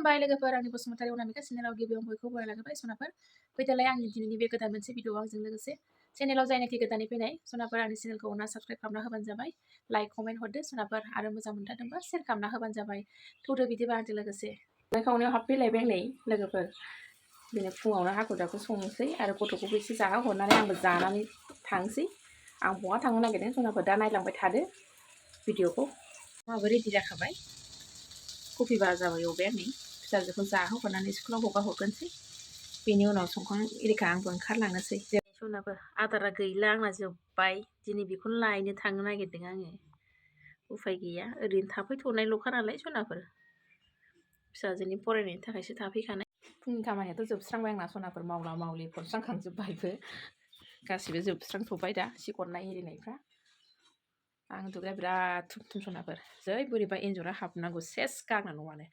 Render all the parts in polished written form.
खुलुमबाय लोगोफोर आंनि बसुमतारी अनामिका चेनेलाव गिबियाव बयखौबो बरायलांबाय सनाफोर फैदोलाय आंनि दिनैनि बे गोदान मोनसे भिडिअ आंजों लोगोसे चेनेलाव जायनाखि गोदानै फैनाय सनाफोर आंनि चेनेलखौ अनना साबस्क्राइब खालामना होबानो जाबाय लाइक कमेन्ट हरदो सनाफोर आरो मोजां मोनथारदोंबा शेयार खालामना होबानो जाबाय थौदो बिदिबा आंजों लोगोसे खावनायाव हाबफैलायबाय नै लोगोफोर दिनै फुङावनो हाखु दाखु संनोसै आरो गथ'खौबो एसे जाहो हरनानै आंबो जानानै थांसै आं बहा थांनो नागिरदों सनाफोर दा नायलांबाय थादो भिडिअखौ माबो रेडि जाखाबाय कफि भाजाबो एवबाय आं नै फिसाजोखौ जाहोहरनानै स्कुलाव हगारहरगोनसै बेनि उनाव संखां इरिखां आंबो ओंखारलांनोसै सनाफोर आदारा गैला आंना जोब्बाय दिनै बेखौनो लायनो थांनो नागिरदों आङो उफाय गैया ओरैनो थाफैथ'नायल'खा नालाय सनाफोर फिसाजोनि फरायनायनि थाखायसो थाफैखानाय फुंनि खामानियाथ' जोबस्रांबाय आंना सनाफोर मावला मावलि फरस्रांखांजोब्बायबो गासिबो जोबस्रांथ'बाय दा सिगरनाय एरिनायफ्रा आं दुब्लिया बिराद थुम सनाफोर जै बोरैबा एन्जरा हाबनांगौ सेस गांना न'आनो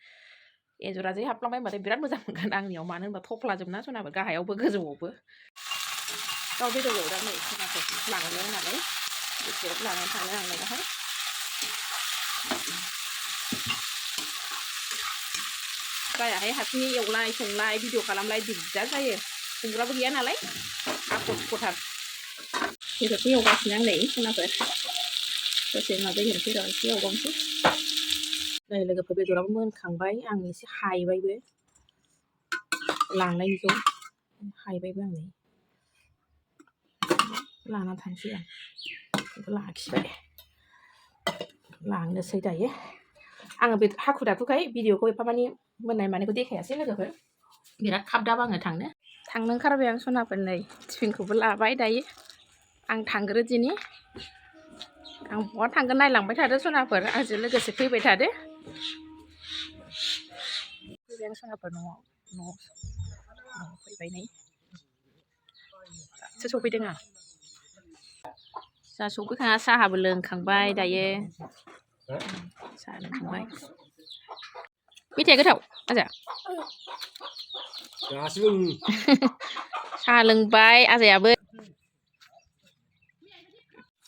एन्जरा जै हाबलांबाय होनबाथाय बिराद मोजां मोनगोन आंनियाव मानो होनबा थफ्लाजोबना सनाफोर गाहायावबो गोजौआवबो दाउ बेदर एवदा नै सनाफोर लांनो होननानै एसे लानानै थांनो आं दाहाय जायाहाय हारसिङै एवलाय संलाय भिडिअ खालामलाय दिगदार जायो संग्राबो गैया नालाय आख'थार बेदरखौ एवगासिनो आं नै सनाफोर दसे उनाव दै होनोसै र' एसे एवबावनोसै नै लोगोफोर बेदराबो मोनखांबाय आं एसे हायबायबो लांनायनिखौ हायबायबो आं नै लानानै थांसै आं बेखौ लाखिबाय लांनोसै दायो आङो बे हाखु दाखुखाय भिडिअखौ एफा मानि मोननाय मानायखौ देखायासै लोगोफोर बिराद खाबदाब आङो थांनो ओंखारबाय आं सनाफोर नै टिफिनखौबो लाबाय दायो आं थांग्रो दिनि आं बहा थांगोन नायलांबाय थादो सनाफोर आंजों लोगोसे फैबाय थादो फैबाय आं सनाफोर न'आव फैबाय नै दासो सफैदों आं जा सफैखाङा साहाबो लोंखांबाय दायो साहा लोंखांबाय मेथाइया गोथाव आजा साहा लोंबाय आजायाबो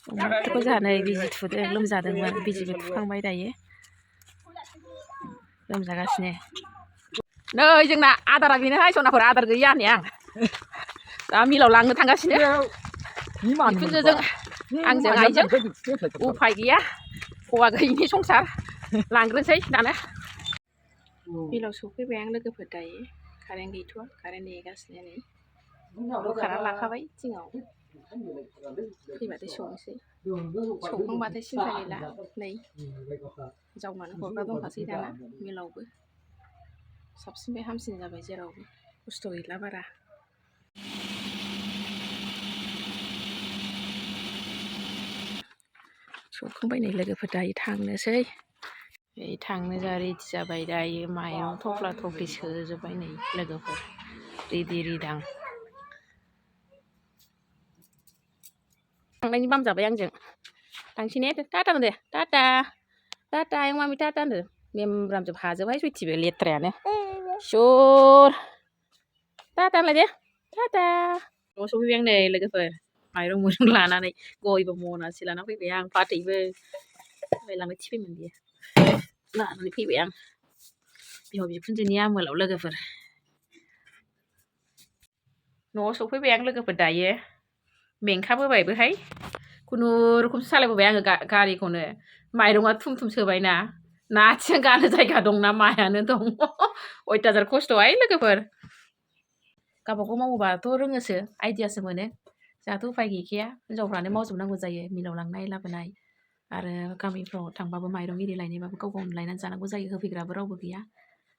अमाखौबो जोंहा नै बिजि थुदों लोमजादोंमोन बिजिबो थुखांबाय दायो लोमजागासिनो नै जोंना आदारा बेनोहाय सनाफोर आदार गैया होननाय आं दा मिलाव लांनो थांगासिनो बिखुनजोजों आंजों आइजों उफाय गैया हौवा गैयिनि संसार लांग्रोसै दाना मिलाव सफैबाय आं लोगोफोर दायो कारेन्ट गैथ'आ कारेन्ट नेगासिनो नै बोखारना लाखाबाय दिङाव फैबाथाय संनोसै संखांबाथाय सिन्था गैला नै जावनानै हरग्रा दंखासै दाना मिलावबो साबसिननिफ्राय हामसिन जाबाय जेरावबो खस्थ' गैला बारा सौखांबाय नै लोगोफोर दायो थांनोसै थांनो जा रेडि जाबाय दायो माइरं थफ्ला थफ्लि सोजोब्बाय नै लोगोफोर रेडि रिदां थांनायनि बाम जाबाय आंजों थांसै ने टाटा होनदो टाटा टाटा आयं मामि टाटा होनदो मेमब्रामजोब हाजोबहाय सयथिबो लेथ्रायानो सुर टाटा होनलाय दे टाटा न'आव सफैबाय आं नै लोगोफोर माइरं मुरं लानानै गयबो मनासे लाना फैबाय आं फाथैबो लांनो थिफैनमोन बियो लानानै फैबाय आं बिहाव बिखुनजोनि आमोलाव लोगोफोर न'आव सफैबाय आं लोगोफोर दायो मेंखाबोबायबोहाय खुनुरुखुमसो सालायबोबाय आङो गारिखौनो माइरङा थुम थुम सोबायना ना आथिं गानो जायगा दंना मायानो दं अयथासार खस्थ'हाय लोगोफोर गावबागाव मावोबाथ' रोङोसो आइडियासो मोनो जोंहाथ' उफाय गैखाया हिनजावफ्रानो मावजोबनांगौ जायो मिलाव लांनाय लाबोनाय आरो गामिफ्राव थांबाबो माइरं इरि लायनोबाबो गाव गावनो लायनानै जानांगौ जायो होफैग्राबो रावबो गैया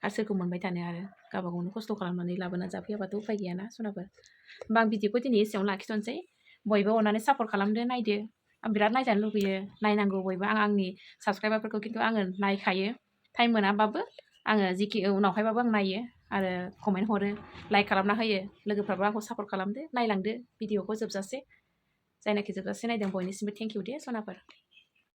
आरो सोरखौ मोनबाय थानो आरो गावबागावनो खस्थ' खालामनानै लाबोनानै जाफैयाबाथ' उफाय गैयाना सनाफोर होमबा आं भिडिअखौ दिनै एसेयावनो लाखिथ'नोसै बयबो अननानै सापर्ट खालामदो नायदो आं बिराद नायजानो लुगैयो नायनांगौ बयबो आंनि साबसक्राइबारफोरखौ खिन्थु आङो नायखायो टाइम मोनाबाबो आङो जिखि उनावहायबाबो आं नायो आरो कमेन्ट हरो लाइक खालामना होयो लोगोफ्राबो आंखौ सापर्ट खालामदो नायलांदो भिडिअखौ जोबजासे जायनाखि जोबजासे नायदों बयनिसिमबो थेंक इउ दे सनाफोर